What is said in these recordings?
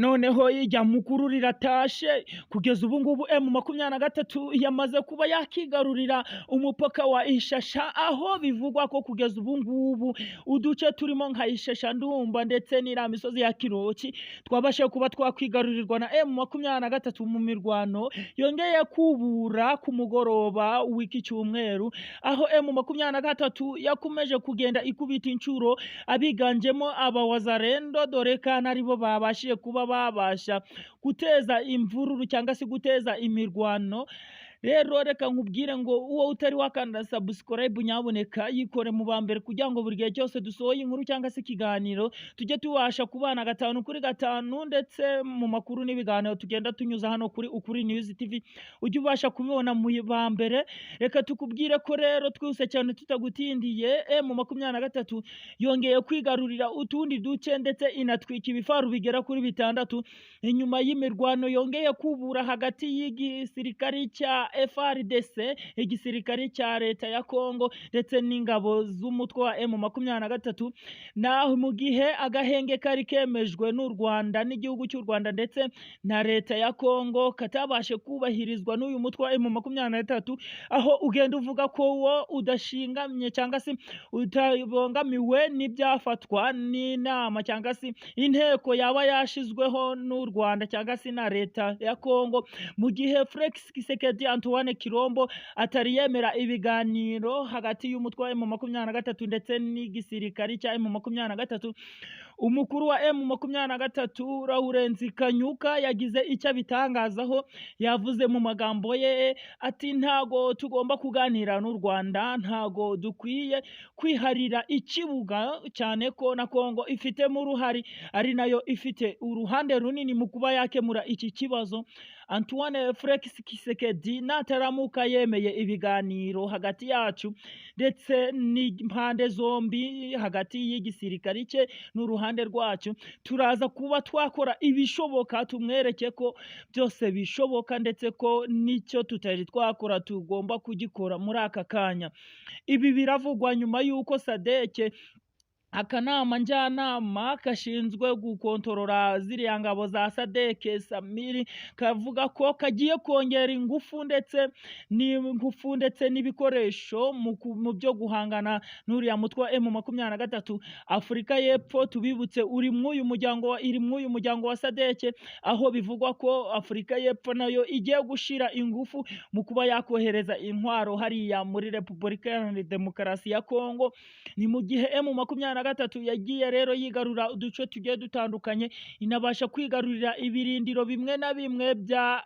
Noneho ijya mukuru riratashe. Kugeza ubu ngubu M23 yamaze kuba yakigarurira umupaka wa Ishasha, aho bivugwa ko kugeza ubu ngubu uduce turimo nka Ishasha, Ndumba ndetse n'iriya misozi ya Kiroki twabashe kuba twakwigarurirwa na M23 mu mirwano yongeye kubura ku mugoroba w'iki cyumweru, aho M23 yakomeje kugenda ikubita inshuro abiganjemo aba Wazalendo, dore kandi aribo babashije kuba babasha guteza imvururu cyangwa se guteza imirwano. Rero reka nkubwire ngo uwo utari wakanda subscribe, nyaboneka yikore mu ba mbere, kugira ngo buri gihe cyose dusohoye inkuru cyangwa se ikiganiro tujye tubasha kubana gatanu kuri gatanu, ndetse mu makuru n'ibiganiro tugenda tunyuza hano kuri Ukuri News TV ujye ubasha kubibona mu ba mbere. Reka tukubwire ko rero twihuse cyane tutagutindiye, M23 yongeye kwigarurira utundi duce ndetse inatwika ibifaru bigera kuri 6 inyuma y'imirwano yongeye kubura hagati y'igisirikari cya FARDC, igisirikare cya leta ya Kongo, ndetse n'ingabo z'umutwe wa M23. Naho mu gihe agahenge kari kemejwe n'u Rwanda n'igihugu cy'u Rwanda ndetse na leta ya Kongo katabashe kubahirizwa n'uyu mutwe wa M23, aho ugenda uvuga ko wo udashingamye cyangwa se utabangamiwe n'ibyafatwa n'inama cyangwa se inteko yaba yashizweho n'u Rwanda cyangwa se na leta ya Kongo, mu gihe Felix Tshisekedi Antoine Kirombo atari yemera ibiganiro hagati y'umutwe wa M23 ndetse n'igisirikari cya M23. Umukuru wa M23 Lawrence Kanyuka yagize icyo abitangazaho, yavuze mu magambo ye ati: ntago tugomba kuganira n'u Rwanda, ntago dukwiye kwiharira ikibuga, cyane ko na Kongo ifitemo uruhare, ari nayo ifite uruhande runini mu kuba yakemura iki kibazo. Antoine Felix Tshisekedi nataramuka yemeye ibiganiro hagati yacu ndetse n'impande zombi, hagati y'igisirikari cye n'uruhande rwacu, turaza kuba twakora ibishoboka tumwereke ko byose bishoboka, ndetse ko n'icyo tutari twakora tugomba kugikora muri aka kanya. Ibi biravugwa nyuma y'uko SADC, akanama njyanama gashinzwe gukontorora ziriya ngabo za SADC Samiri, kavuga ko kagiye kongera ingufu ndetse n'ingufu ndetse n'ibikoresho mu byo guhangana n'uriya mutwe wa M23. Afurika y'Epfo, tubibutse, uri mw'uyu muryango iri mw'uyu muryango wa SADC, aho bivugwa ko Afurika y'Epfo nayo igiye gushira ingufu mu kuba yakohereza intwaro hariya muri Repubulika Iharanira Demokarasi ya Kongo. Ni mu gihe M23 yagiye rero yigarura uduce tugiye dutandukanye, inabasha kwigarurira ibirindiro bimwe na bimwe bya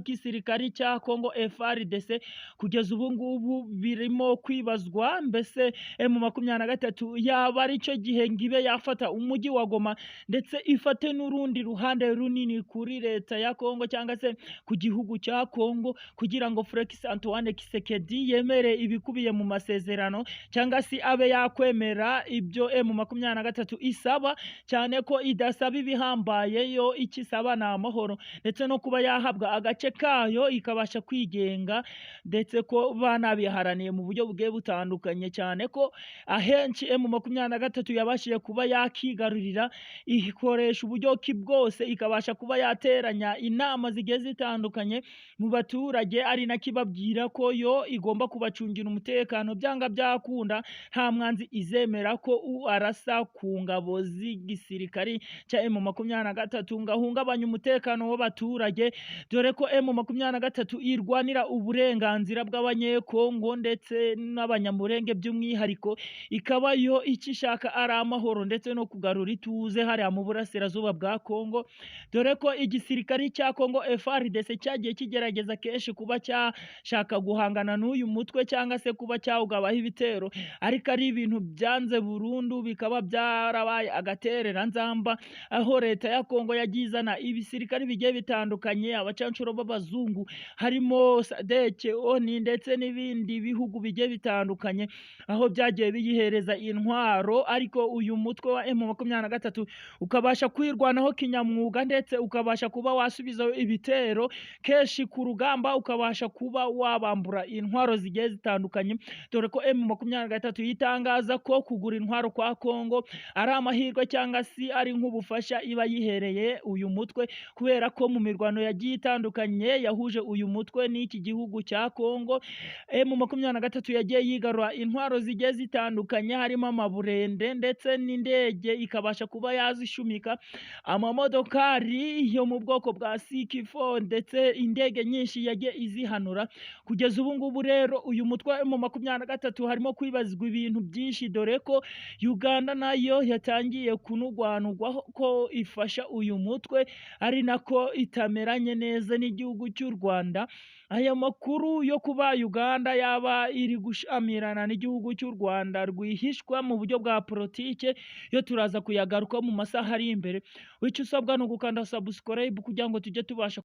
gisirikari cya Kongo FARDC. Kugeza ubu ngubu birimo kwibazwa mbese M23 yaba ari cyo gihe ngibe yafata umujyi wa Goma, ndetse ifate n'urundi ruhande runini kuri leta ya Kongo cyangwa se ku gihugu cya Kongo, kugira ngo Felix Antoine Tshisekedi yemere ibikubiye mu masezerano cyangwa se abe yakwemera ibyo M23 isaba, cyane ko idasaba ibihambaye, yo ikisaba ni amahoro ndetse no kuba yahabwa agace kayo ikabasha kwigenga, ndetse ko banabiharaniye mu buryo bugiye butandukanye, cyane ko ahenshi M23 yabashije kuba yakigarurira ikoresha uburyo ki bwose ikabasha kuba yateranya inama zigiye zitandukanye mu baturage, ari nakibabwira ko yo igomba kubacungira umutekano byanga byakunda, nta mwanzi izemera ko arasa ku ngabo z'igisirikari cya M23 ngo ahungabanye umutekano w'abaturage, dore ko M23 irwanira uburenganzira bw'Abanyekongo ndetse n'Abanyamurenge by'umwihariko, ikaba yo icyo ishaka ari amahoro ndetse no kugarura ituze hariya mu burasirazuba bwa Kongo, dore ko igisirikari cya Kongo FARDC cyagiye kigerageza kenshi kuba cyashaka guhangana n'uyu mutwe cyangwa se kuba cyawugabaho ibitero, ariko ari ibintu byanze burundu, bikaba byarabaye agaterera nzamba, aho leta ya Kongo yagiye izana ibisirikari bigiye bitandukanye, abacancuro b'abazungu harimo SADC, ONU ndetse n'ibindi bihugu bigiye bitandukanye, aho byagiye biyihereza intwaro, ariko uyu mutwe wa M23 ukabasha kwirwanaho kinyamwuga, ndetse ukabasha kuba wasubizaho ibitero kenshi ku rugamba, ukabasha kuba wabambura intwaro zigiye zitandukanye, dore ko M23 yitangaza ko kugura intwaro intwaro kwa Kongo ari amahirwe cyangwa se ari nk'ubufasha iba yihereye uyu mutwe, kubera ko mu mirwano yagiye itandukanye yahuje uyu mutwe n'iki gihugu cya Kongo, M23 yagiye yigarura intwaro zigiye zitandukanye, harimo amaburende ndetse n'indege ikabasha kuba yazishumika, amamodokari yo mu bwoko bwa CK4 ndetse indege nyinshi yagiye izihanura. Kugeza ubu ngubu rero uyu mutwe wa M23 harimo kwibazwa ibintu byinshi, dore ko Uganda nayo yatangiye kunugwanugwaho ko ifasha uyu mutwe, ari nako itameranye neza n'igihugu cy'u Rwanda. Aya makuru yo kuba Uganda yaba iri gushamirana n'igihugu cy'u Rwanda rwihishwa mu buryo bwa politike yo turaza kuyagaruka mu masaha ari imbere. Icyo usabwa ni ugukanda subscribe kugira ngo tujye tubasha